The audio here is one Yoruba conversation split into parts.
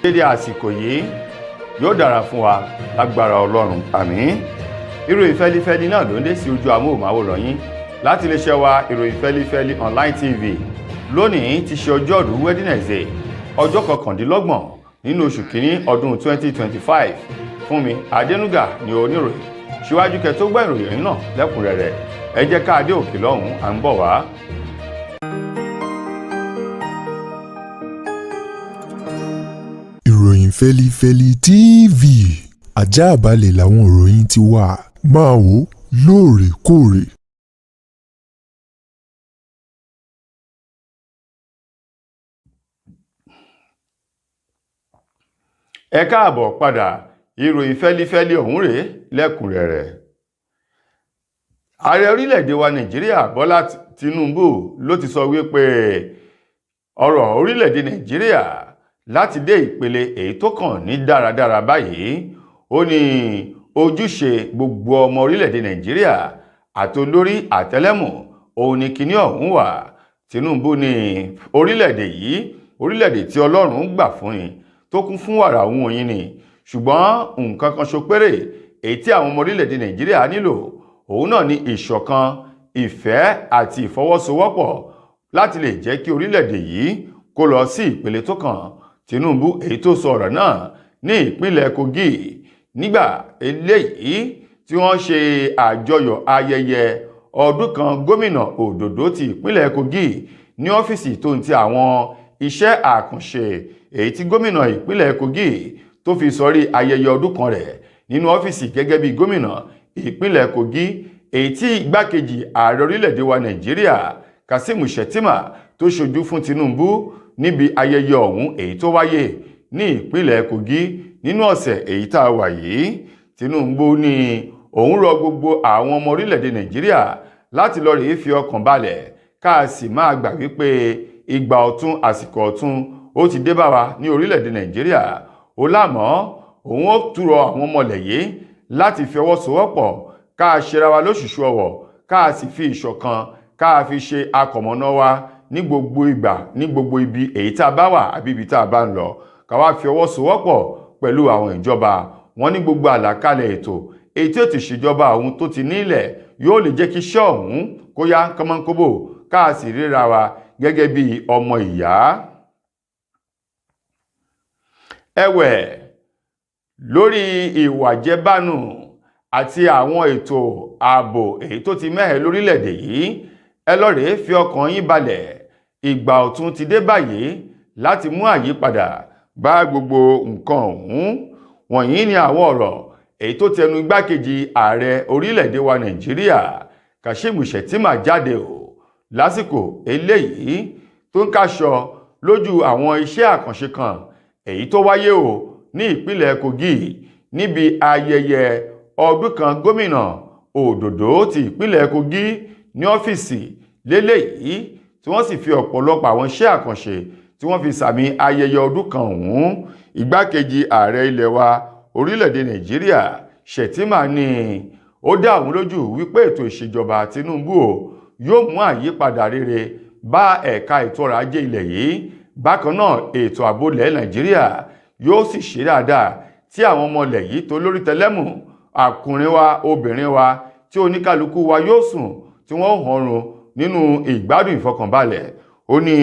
Dédé àsìkò yìí, yóò dára fún wa lágbára Ọlọ́run, àmín. Ìròyìn fẹ́lifẹ́li náà ló ń dé sí ojú amóhùnmáwòrán yín láti iléeṣẹ́ wa, Ìròyìn Fẹ́lifẹ́li Online TV. Lónìí ti ṣe ọjọ́rú Wednesday, ọjọ́ 29 nínú oṣù kínní ọdún 2025. Fúnmi Adénúgà ní oníròyìn. Síwájú kẹ́ tó gbọ́ ìròyìn náà lẹ́kùnrẹ́rẹ́, ẹ jẹ́ ká dé òkè lọ́hùn-ún, à ń bọ̀ wá. Ìròyìn Fẹ́lifẹ́li TV, àjààbalẹ̀ làwọn ìròyìn ti wà, máa wò lóòrèkóòrè. Ẹ káàbọ̀ padà. Ìròyìn fẹ́lifẹ́li ọ̀hún rèé lẹ́kùnrẹ́rẹ́. Ààrẹ orílẹ̀-èdè wa Nàìjíríà, Bọ́lá Tinubu, ló ti sọ wípé ọ̀rọ̀ orílẹ̀-èdè Nàìjíríà láti dé ìpele èyí tó kàn ní dáradára báyìí. Ó ní ojúṣe gbogbo ọmọ orílẹ̀-èdè Nàìjíríà, àtolórí àtẹlẹ́mù, òun ni kinní ọ̀hún wà. Tinubu ní orílẹ̀-èdè yìí, orílẹ̀-èdè tí Ọlọ́run gbà fún ni, tó kún fún wàrà òun òyìn ni, ṣùgbọ́n nǹkan kan ṣo péré èyí tí àwọn ọmọ orílẹ̀-èdè Nàìjíríà nílò, òun náà ni ìṣọ̀kan, ìfẹ́ àti ìfọwọ́sowọ́pọ̀ láti lè jẹ́ kí orílẹ̀-èdè yìí kó lọ sí ìpele tó kàn. Tinubu èyí tó sọ ọ̀rọ̀ náà ní ìpínlẹ̀ Kogi nígbà eléyìí tí wọ́n ṣe àjọyọ̀ ayẹyẹ ọdún kan gómìnà Òdòdó ti ìpínlẹ̀ Kogi ní ọ́fíìsì tó ń ti àwọn iṣẹ́ àkànṣe èyí tí gómìnà ìpínlẹ̀ Kogi tó fi sọrí ayẹyẹ ọdún kan rẹ̀ nínú ọ́fíìsì gẹ́gẹ́ bí gómìnà ìpínlẹ̀ Kogi, èyí tí igbákejì ààrẹ orílẹ̀-èdè wa Nàìjíríà, Kazeem Shettima, tó ṣojú fún Tinubu níbi ayẹyẹ ọ̀hún èyí tó wáyé ní ìpínlẹ̀ Kogi nínú ọ̀sẹ̀ èyí tá a wà yìí. Tinubu ní òun rọ gbogbo àwọn ọmọ orílẹ̀-èdè Nàìjíríà láti lọ rèé fi ọkàn balẹ̀, ká sì máa gbà wípé ìgbà ọ̀tun, àsìkò ọ̀tun ó ti dé bá wa ní orílẹ̀-èdè Nàìjíríà. Ó lámọ́ òun ó túrọ àwọn ọmọlẹ̀ yìí láti fi ọwọ́ sowọ́pọ̀, ká ṣera wa lóṣùṣù ọwọ̀, ká sì fi ìṣọ̀kan ká fi ṣe akọ̀mọ̀nà wa ní gbogbo ìgbà, ní gbogbo ibi èyí tá a bá wà àbí ibi tá a bá ń lọ, ká wá fi ọwọ́ sowọ́pọ̀ pẹ̀lú àwọn ìjọba wọn ní gbogbo àlàkalẹ̀ ètò èyí tí ó ti ṣèjọba òun tó ti nílẹ̀ yóò lè jẹ́ kí iṣẹ́ ọ̀hún kó yá kánmọ́nkóbò, ká sì ríra wa gẹ́gẹ́ bí ọmọ ìyá. Ẹ̀wẹ̀, lórí ìwà jẹbánu àti àwọn ètò ààbò èyí tó ti mẹ́hẹ̀ lórílẹ̀-èdè yìí, ẹ lọ rèé fi ọkàn yín balẹ̀, ìgbà ọ̀tun ti dé báyìí láti mú àyípadà bá gbogbo nǹkan ọ̀hún. Wọ̀nyí ni àwọn ọ̀rọ̀ èyí tó tẹnu igbákejì ààrẹ orílẹ̀-èdè wa Nàìjíríà, Kashim Shettima, jáde o lásìkò eléyìí tó ń káṣọ lójú àwọn iṣẹ́ àkànṣe kan èyí tó wáyé o ní ìpínlẹ̀ Kogi níbi ayẹyẹ ọdún kan gómìnà Òdòdó ti ìpínlẹ̀ Kogi ní ọ́fíìsì lélẹ́yìí, tí wọ́n sì fi ọ̀pọ̀lọpọ̀ àwọn iṣẹ́ àkànṣe tí wọ́n fi sàmì ayẹyẹ ọdún kan ọ̀hún. Igbákejì ààrẹ ilẹ̀ wa orílẹ̀-èdè Nàìjíríà, Shettima, ní ó dá òun lójú wípé ètò ìṣèjọba Tinubu o yóò mú àyípadà rere bá ẹ̀ka ètò ọrọ̀ ajé ilẹ̀ yìí. Bákan náà, ètò ààbò ilẹ̀ Nàìjíríà yóò sì ṣe dáadáa, tí àwọn ọmọ ilẹ̀ yìí tó lórí tẹlẹ́mù, àkùnrin wa, obìnrin wa, tí oníkálukú wa yóò sùn tí wọ́n hànrun nínú ìgbádùn ìfọkànbalẹ̀. Ó ní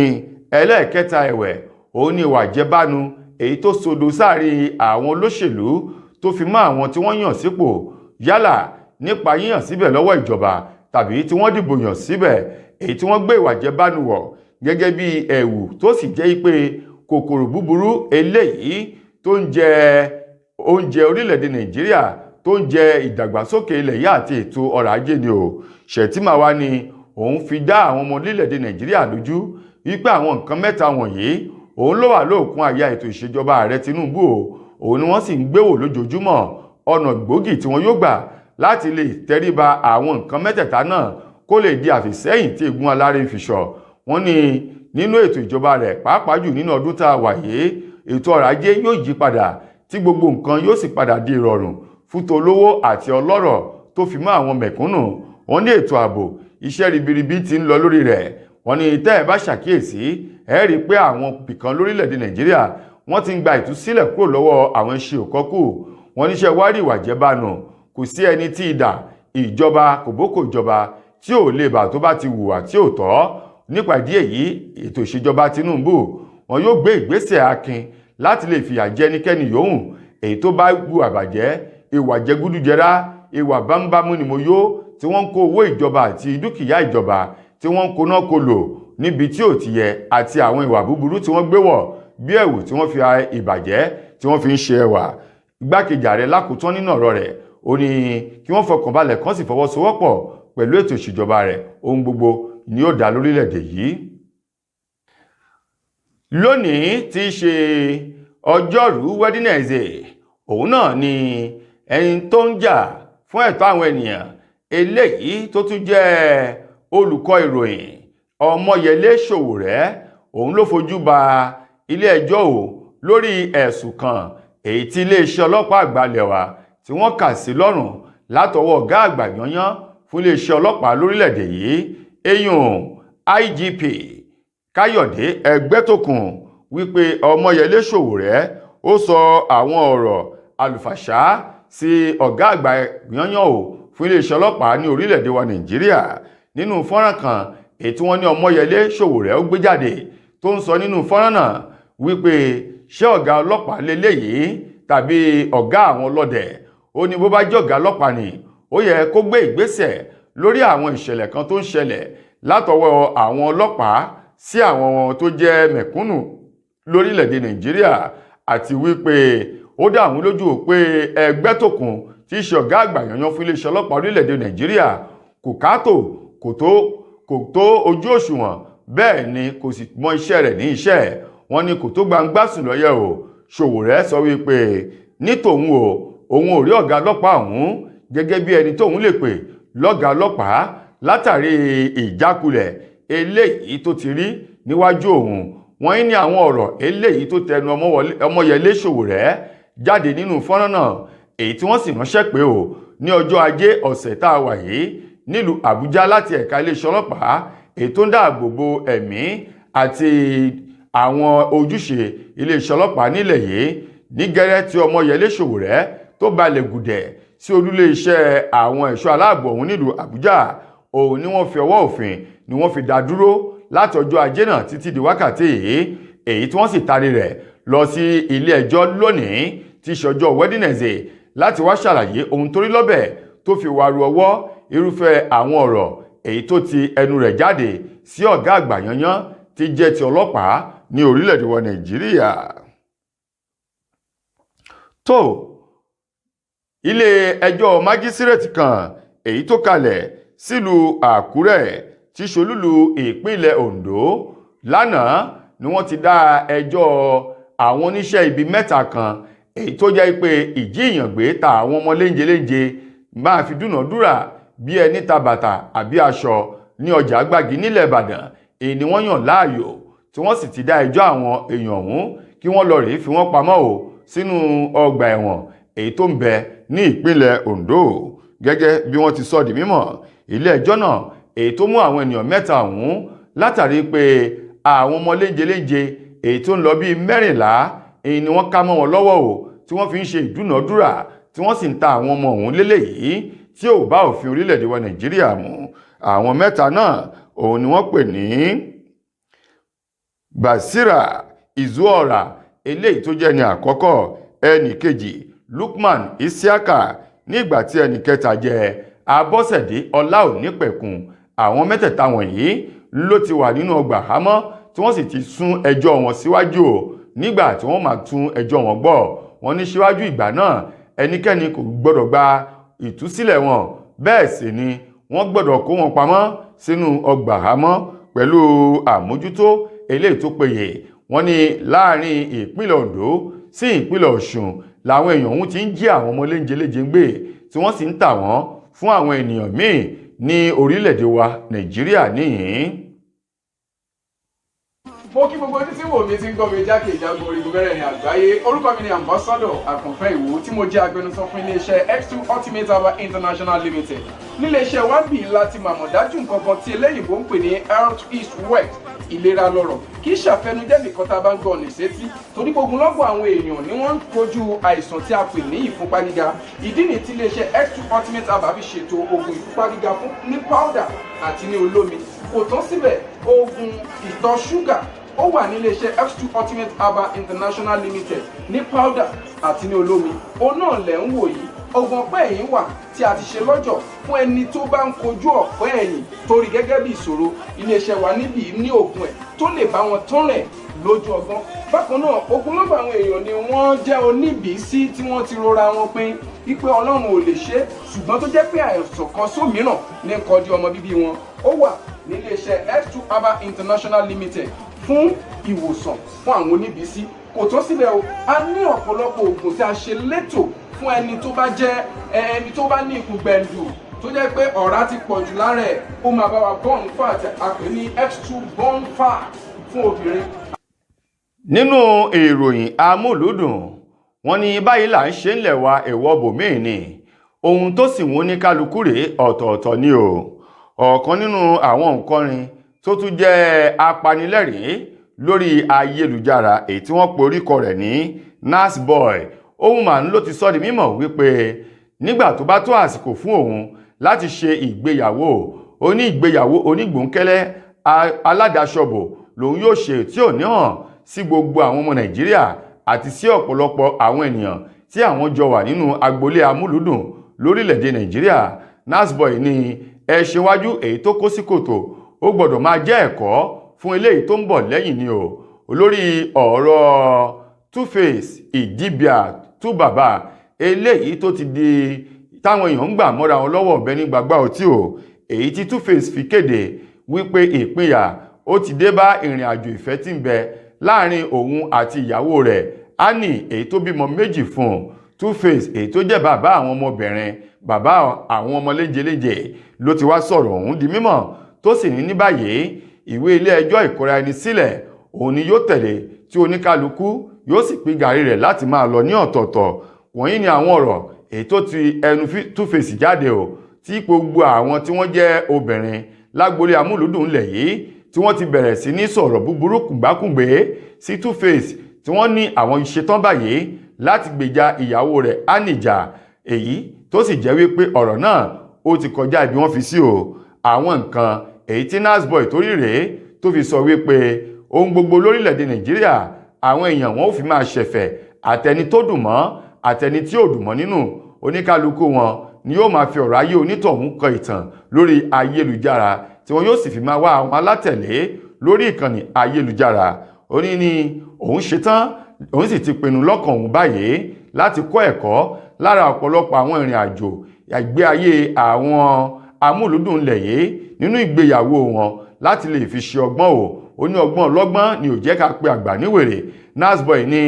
ẹlẹ́ẹ̀kẹta ẹ̀wẹ̀, òun ní ìwà jẹbánu èyí tó sodo sáàrin àwọn olóṣèlú tó fi mọ́ àwọn tí wọ́n yàn sípò, yálà nípa yíyàn síbẹ̀ lọ́wọ́ ìjọba tàbí tí wọ́n dìbò yàn síbẹ̀, èyí tí wọ́n gbé ìwà jẹbánu wọ̀ gẹ́gẹ́ bí ẹ̀wù, tó sì jẹ́ pé kòkòrò búburú eléyìí tó ń jẹ oúnjẹ orílẹ̀-èdè Nàìjíríà, tó ń jẹ ìdàgbàsókè ilẹ̀ yìí àti ètò ọrọ̀ ajé ni o. Shettima wá ní òun fi dá àwọn ọmọ orílẹ̀-èdè Nàìjíríà lójú wípé àwọn nǹkan mẹ́ta wọ̀nyí òun ló wà lóòkun àyà ètò ìṣèjọba ààrẹ Tinubu o, òun ni wọ́n sì ń gbéwò lójoojúmọ́ ọ̀nà gbòógì tí wọ́n yóò gbà láti lè tẹríba àwọn nǹkan mẹ́tẹ̀ẹ̀ta náà kó lè di àfìsẹ́yìn tí egun aláré fi sọ. Wọ́n ní nínú ètò ìjọba rẹ̀, pàápàá jù nínú ọdún tá a wà yìí, ètò ọrọ̀ ajé yóò yí padà, tí gbogbo nǹkan yóò sì padà di ìrọ̀rùn fún tolówó àti ọlọ́rọ̀ tó fi mọ́ àwọn mẹ̀kúnnù. Wọ́n ní ètò ààbò, iṣẹ́ ribiribi ti ń lọ lórí rẹ̀. Wọ́n ní tẹ́ ẹ bá ṣàkíyèsí, ẹ rí i pé àwọn ibìkan lórílẹ̀‐èdè Nàìjíríà Wọ́n ti ń gba ìtúsílẹ̀ kúrò lọ́wọ́ àwọn iṣẹ́ òkọ́kù. Wọ́n níṣẹ́ wárí ìwà jẹ́bánu, kò sí ẹni tí idà ìjọba kòbókò ìjọba tí ò lè bà tó bá ti hùwà tí ò tọ́. Nípa ìdí èyí, ètò ìṣèjọba Tinubu, wọn yóò gbé ìgbésẹ̀ akin láti lè fìyà jẹ ẹnikẹ́ni yòówù èyí tó bá hu àbàjẹ́, ìwà jẹgúdújẹrá, ìwà bámúbámú ni mo yó, tí wọ́n ń kó owó ìjọba àti dúkìá ìjọba, tí wọ́n ń koná kolò níbi tí ò ti yẹ, àti àwọn ìwà búburú tí wọ́n gbé wọ̀ bí ẹ̀wù, tí wọ́n fi ìbàjẹ́ tí wọ́n fi ń ṣe ẹwà. Igbákejì ààrẹ lákòótán nínú ọ̀rọ̀ rẹ̀, ó ní kí wọ́n fọkànbalẹ̀, kán sì fọwọ́sowọ́pọ̀ pẹ̀lú ètò ìṣèjọba rẹ̀, ohun gbogbo ni ó dá lórílẹ̀‐èdè yìí. Lónìí tí í ṣe ọjọ́rú Wednesday, òun náà ni ẹni tó ń jà fún ẹ̀tọ́ àwọn ènìyàn, eléyìí tó tún jẹ́ olùkọ́ ìròyìn, Ọmọyẹlé Sowore, òun ló fojú ba ilé ẹjọ́ o lórí ẹ̀sùn kan èyí tí iléeṣẹ́ ọlọ́pàá àgbà ilẹ̀ wa tí wọ́n kà sí lọ́rùn látọwọ́ ọ̀gá àgbà yanyan fún iléeṣẹ́ ọlọ́pàá lórílẹ̀‐èdè yìí, eyín IGP Káyọ̀dé Ẹgbẹ́tókùn, wípé Ọmọyẹlé Sowore ó sọ àwọn ọ̀rọ̀ àlùfàṣá sí ọ̀gá àgbà yanyan o fún iléeṣẹ́ ọlọ́pàá ní orílẹ̀-èdè wa Nàìjíríà. Nínú fọ́nrán kan èyí tí wọ́n ní Ọmọyẹlé Sowore ó gbé jáde, tó ń sọ nínú fọ́nrán náà wípé ṣé ọ̀gá ọlọ́pàá leléyìí tàbí ọ̀gá àwọn ọlọ́dẹ? Ó ní bó bá jẹ́ ọ̀gá ọlọ́pàá ni, ó yẹ kó gbé ìgbésẹ̀ lórí àwọn ìṣẹ̀lẹ̀ kan tó ń ṣẹlẹ̀ látọwọ́ àwọn ọlọ́pàá sí àwọn tó jẹ́ mẹ̀kúnnù lórílẹ̀‐èdè Nàìjíríà, àti wípé ó dá àwọn lójú pé Ẹgbẹ́tókun tí í ṣe ọ̀gá àgbà yanyan fún iléeṣẹ́ ọlọ́pàá orílẹ̀‐èdè Nàìjíríà kò káàtó, kò tó ojú òṣùwọ̀n, bẹ́ẹ̀ ni kò sì mọ iṣẹ́ rẹ̀ ní iṣẹ́. Wọ́n ní kò tó gbangba sùn lọ́yẹ̀ o. Sowore sọ wípé ní tòun o, òun ò rí ọ̀gá ọlọ́pàá ọ̀hún gẹ́gẹ́ bí ẹni tóun lè pè lọ́gàá ọlọ́pàá látàrí ìjákulẹ̀ eléyìí tó ti rí níwájú òun. Wọ́n ní àwọn ọ̀rọ̀ eléyìí tó tẹnu Ọmọyẹlé Sowore jáde nínú fọ́nrán náà, èyí tí wọ́n sì ránṣẹ́ pé o ní ọjọ́ Ajé ọ̀sẹ̀ tá a wà yìí nílùú Àbújá láti ẹ̀ka iléeṣẹ́ ọlọ́pàá èyí tó ń dáàbò bo ẹ̀mí àti àwọn ojúṣe iléeṣẹ́ ọlọ́pàá nílẹ̀ yìí. Ní gẹ́rẹ́ tí Ọmọyẹlé Sowore tó balẹ̀ gùdẹ̀ sí olúlé iṣẹ́ àwọn ẹ̀ṣọ́ aláàbò ọ̀hún nílùú Àbújá, òun ni wọ́n fi ọwọ́ òfin ni wọ́n fi dá dúró láti ọjọ́ Ajé náà títí di wákàtí yìí, èyí tí wọ́n sì taari rẹ̀ lọ sí ilé ẹjọ́ lónìí tí í ṣe ọjọ́ Wednesday láti wá ṣàlàyé ohun tó rí lọ́bẹ̀ tó fi wàrú ọwọ́ irúfẹ́ àwọn ọ̀rọ̀ èyí tó ti ẹnu rẹ̀ jáde sí ọ̀gá àgbà yanyan tí jẹ́ ti ọlọ́pàá ní orílẹ̀-èdè wa Nàìjíríà. Tó ilé ẹjọ́ májísírèètì kan èyí tó kalẹ̀ sílùú Àkúrẹ́ tí ṣolúlu ìpínlẹ̀ Ondo, lánàá ni wọ́n ti dá ẹjọ́ àwọn oníṣẹ́ ibi mẹ́ta kan èyí tó jẹ́ pé ìjíìyàngbé ta àwọn ọmọ léńjeléńje máa fi dúnàádúrà bí ẹni ta bàtà àbí aṣọ ní ọjà Gbági nílẹ̀ Ìbàdàn, èyí ni wọ́n yàn láàyò, tí wọ́n sì ti dá ẹjọ́ àwọn èèyàn ọ̀hún kí wọ́n lọ rèé fi wọ́n pamọ́ o sínú ọgbà ẹ̀wọ̀n èyí tó ń bẹ ní ìpínlẹ̀ Ondo. Gẹ́gẹ́ bí wọ́n ti sọ di mímọ̀, ilé ẹjọ́ náà èyí tó mú àwọn ènìyàn mẹ́ta ọ̀hún látàrí pé àwọn ọmọ léńjeléńje èyí tó ń lọ bíi 14 èyí ni wọ́n ká mọ́ wọn lọ́wọ́ o, tí wọ́n fi ń ṣe ìdúnàádúrà, tí wọ́n sì ń ta àwọn ọmọ ọ̀hún lélẹ́yìí tí ò bá òfin orílẹ̀-èdè wa Nàìjíríà mu. Àwọn mẹ́ta náà, òun ni wọ́n pè ní Basira Izuora, eléyìí tó jẹ́ ní àkọ́kọ́, ẹnì kejì Lukman Isiaka, nígbà tí ẹnì kẹta jẹ́ Abọ́sẹ̀dé Ọláònípẹ̀kun. Àwọn mẹ́tẹ̀ẹ̀ta wọ̀nyí ló ti wà nínú ọgbà hámọ́, tí wọ́n sì ti sún ẹjọ́ wọn síwájú o nígbà tí wọ́n máa tún ẹjọ́ wọn gbọ́. Wọ́n ní síwájú ìgbà náà, ẹnikẹ́ni kò gbọ́dọ̀ gba ìtúsílẹ̀ wọn, bẹ́ẹ̀ sì ni wọ́n gbọ́dọ̀ kó wọn pamọ́ sínú ọgbà hámọ́ pẹ̀lú àmójútó eléyìí tó péye. Wọ́n ní láàrin ìpínlẹ̀ Ondo sí ìpínlẹ̀ Ọ̀ṣun làwọn èèyàn ọ̀hún ti ń jí àwọn ọmọ léńjeléńje gbé, tí wọ́n sì ń tà wọ́n fún àwọn ènìyàn míì ní orílẹ̀-èdè wa Nàìjíríà níhìn-ín. Mo kí gbogbo ojú tí wò mí, tí ń gbọ́ mi jákèjádò orígun mẹ́rẹ̀ẹ̀rin àgbáyé. Orúkọ mi ni Ambassador Àkànfẹ́ Ìwò, tí mo jẹ́ agbẹnusọ fún iléeṣẹ́ X2 Ultimate Herbal International Limited. Níléeṣẹ́ wa bì láti màmọ̀ dájú nǹkan kan tí eléyìnbó ń pè ní health is wealth. Ìlera lọ́rọ̀, kì í ṣàfẹnujẹ́ nìkan tá a bá ń gbọ́ ní sétí, torí gbogbo lọ́gbọ̀n àwọn èèyàn ni wọ́n ń kojú àìsàn tí a pè ní ìfúnpá gíga. Ìdí nìyí tí iléeṣẹ́ X2 Ultimate Herbal fi ṣètò oògùn ìfúnpá gíga fún ní powder àti ní olómi. Kò tán síbẹ̀, oògùn ìtọ̀ ṣúgà ó wà ní iléeṣẹ́ X2 Ultimate Herbal International Limited ní powder àti ní olómi. Òun náà lẹ̀ ń wò yìí. Oògùn ọ̀pẹ́ ẹ̀yìn wà tí a ti ṣe lọ́jọ̀ fún ẹni tó bá ń kojú ọ̀pẹ́ ẹ̀yìn torí gẹ́gẹ́ bí ìṣòro. Iléeṣẹ́ wa níbí ní oògùn ẹ̀ tó lè bá wọn tán rẹ̀ lójú ọgbọ́n. Bákan náà, ogunlọ́gọ̀ àwọn èèyàn ni wọ́n jẹ́ oníbìísí tí wọ́n ti rora wọn pin wípé Ọlọ́run ò lè ṣe é, ṣùgbọ́n tó jẹ́ pé àìsàn kan sómìíràn ní nǹkan di ọmọ bíbí wọn. Ó wà níléeṣẹ́ X2 Herbal International Limited fún ìwòsàn fún àwọn oníbìísí. Kò tán síbẹ̀ o, a ní ọ̀pọ̀lọpọ̀ oògùn tí a ṣe létò fún ẹni tó bá jẹ́ ẹni tó bá ní ikùn gbẹ̀ǹdù, tó jẹ́ pé ọ̀rá ti pọ̀ jù lára ẹ̀. Ó máa bá wa burn fat, a pè ní X2 burn fat fún obìnrin. Nínú ìròyìn amúlùúdùn, wọ́n ní báyìí là ń ṣe ńlẹ̀ wa, èèwọ̀ bòmíì ni ohun tó sì wọ́n ní kálukú rèé ọ̀tọ̀ọ̀tọ̀ ni o. Ọ̀kan nínú àwọn òǹkọrin tó tún jẹ́ apanilẹ́rìn lórí ayélujára, èyí tí wọ́n pe orúkọ rẹ̀ ní Nasboy, ohun màá ló ti sọ di mímọ̀ wípé nígbà tó bá tó àsìkò fún òun láti ṣe ìgbéyàwó, oní ìgbéyàwó onígbòǹkẹ́lẹ́ aládàṣọbò lòun yóò ṣe, tí ò ní hàn sí gbogbo àwọn ọmọ Nàìjíríà àti sí ọ̀pọ̀lọpọ̀ àwọn ènìyàn tí àwọn jọ wà nínú agboolé amúlùúdùn lórílẹ̀‐èdè Nàìjíríà. Nasboy ní ẹ ṣèwájú èyí tó kó sí kòtò, ó gbọ́dọ̀ máa jẹ́ ẹ̀kọ́ fún eléyìí tó ń bọ̀ lẹ́yìn ni o. Olórí ọ̀rọ̀ Two-Face Idibia 2Baba, eléyìí tó ti di táwọn èèyàn ń gbà mọ́ra wọn lọ́wọ́ ọ̀bẹ ní gbàgbá ọtí o, èyí tí Two-Face fi kéde wípé ìpínyà ó ti dé bá ìrìn àjò ìfẹ́ tí ń bẹ láàrin òun àti ìyàwó rẹ̀ Annie, èyí tó bímọ méjì fún un. Two-Face, èyí tó jẹ́ bàbá àwọn ọmọbìnrin, bàbá àwọn ọmọ léjeléje, ló ti wá sọ̀rọ̀ ọ̀hún di mímọ̀, tó sì ní ní báyìí ìwé ilé ẹjọ́ ìkọra ẹni sílẹ̀ òun ni yóò tẹ̀lé, tí oníkálukú yóò sì pín gàrí rẹ̀ láti máa lọ ní ọ̀tọ̀ọ̀tọ̀. Wọ̀nyí ni àwọn ọ̀rọ̀ èyí tó ti ẹnu Two-Face jáde o, tí gbogbo àwọn tí wọ́n jẹ́ obìnrin lágboolé amúlùúdùn ńlẹ̀ yìí tí wọ́n ti bẹ̀rẹ̀ sí ní sọ̀rọ̀ búburú kùngbákùngbé sí Two-Face, tí wọ́n ní àwọn ṣetán báyìí láti gbèjà ìyàwó rẹ̀ Anija, èyí tó sì jẹ́ wípé ọ̀rọ̀ náà ó ti kọjá ibi wọ́n fi sí o. Àwọn nǹkan èyí tí Nasboy torí rèé tó fi sọ wípé ohun gbogbo lórílẹ̀‐èdè Nàìjíríà, àwọn èèyàn wọn ò fi máa ṣẹ̀fẹ̀, àtẹni tó dùn mọ́ àtẹni tí ò dùn mọ́ nínú oníkálukú wọn ni yóò máa fi ọ̀rọ̀ ayé onítọ̀hún kọ ìtàn lórí ayélujára, tí wọn yóò sì fi máa wá àwọn alátẹ̀lé lórí ìkànnì ayélujára. Ó ní ní òun ṣetán, òun sì ti pinnu lọ́kàn òun báyìí láti kọ́ ẹ̀kọ́ lára ọ̀pọ̀lọpọ̀ àwọn ìrìn àjò ìgbé ayé àwọn amúlùúdùn ńlẹ̀ yìí nínú ìgbéyàwó wọn láti lè fi ṣe ọgbọ́n o. Ó ní ọgbọ́n ọlọ́gbọ́n ni ò jẹ́ ká pe àgbà níwèrè. Nasboy ní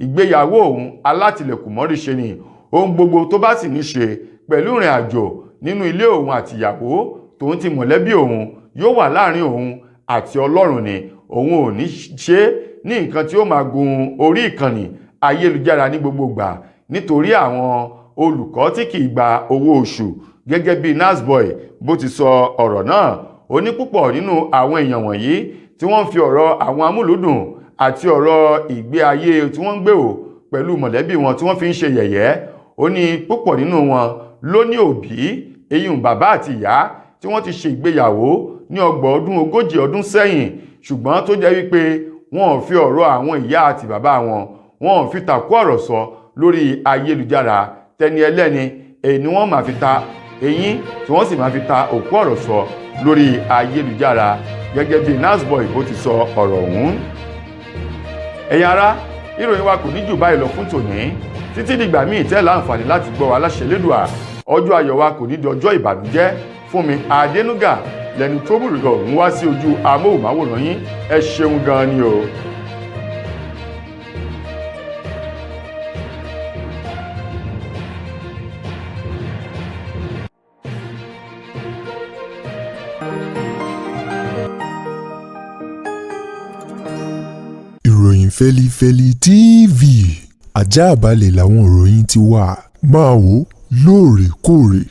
ìgbéyàwó òun alátìlẹ̀kùnmọ́rí ṣe ni. Ohun gbogbo tó bá sì ní ṣe pẹ̀lú ìrìn àjò nínú ilé òun àtìyàwó tòun ti mọ̀lẹ́bí òun yóò wà láàrin òun àti Ọlọ́run ni. Òun ò ní ṣe ní nǹkan tí ó máa gun orí ìkànnì ayélujára ní gbogbo ìgbà, nítorí àwọn olùkọ́ tí kì í gba owó oṣù. Gẹ́gẹ́ bí Nasboy bó ti sọ ọ̀rọ̀ náà, ó ní púpọ̀ nínú àwọn èèyàn wọ̀nyí tí wọ́n ń fi ọ̀rọ̀ àwọn amúlùúdùn àti ọ̀rọ̀ ìgbé ayé tí wọ́n ń gbé o pẹ̀lú mọ̀lẹ́bí wọn tí wọ́n fi ń ṣe yẹ̀yẹ́, ó ní púpọ̀ nínú wọn ló ní òbí, eyín bàbá àti ìyá tí wọ́n ti ṣe ìgbéyàwó ní 30 ọdún, 40 ọdún sẹ́yìn, ṣùgbọ́n tó jẹ́ wípé wọn ò fi ọ̀rọ̀ àwọn ìyá àti bàbá wọn, wọn ò fi tàkú ọ̀rọ̀ sọ lórí ayélujára. Tẹni ẹlẹ́ni èyí ni wọ́n máa fi ta eyín, tí wọ́n sì máa fi ta òkú ọ̀rọ̀ sọ lórí ayélujára, gẹ́gẹ́ bí Nasboy bó ti sọ ọ̀rọ̀ ọ̀hún. Ẹ̀yin ará, ìròyìn wa kò ní jù báyìí lọ fún tòní. Títí dìgbà míì tẹ́ láǹfààní láti gbọ́ wa, láṣẹ Lédùà, ọjọ́ ayọ̀ wa kò ní di ọjọ́ ìbànújẹ́. Fún mi Adénúgà lẹni tó bùrùgọ̀ ń wá sí ojú amóhùnmáwòrán yín. Ẹ ṣeun gan-an ni o. Ìròyìn Fẹ́lifẹ́li TV, ajáàbalẹ̀ làwọn ìròyìn ti wà. Máa wò lóòrèkóòrè.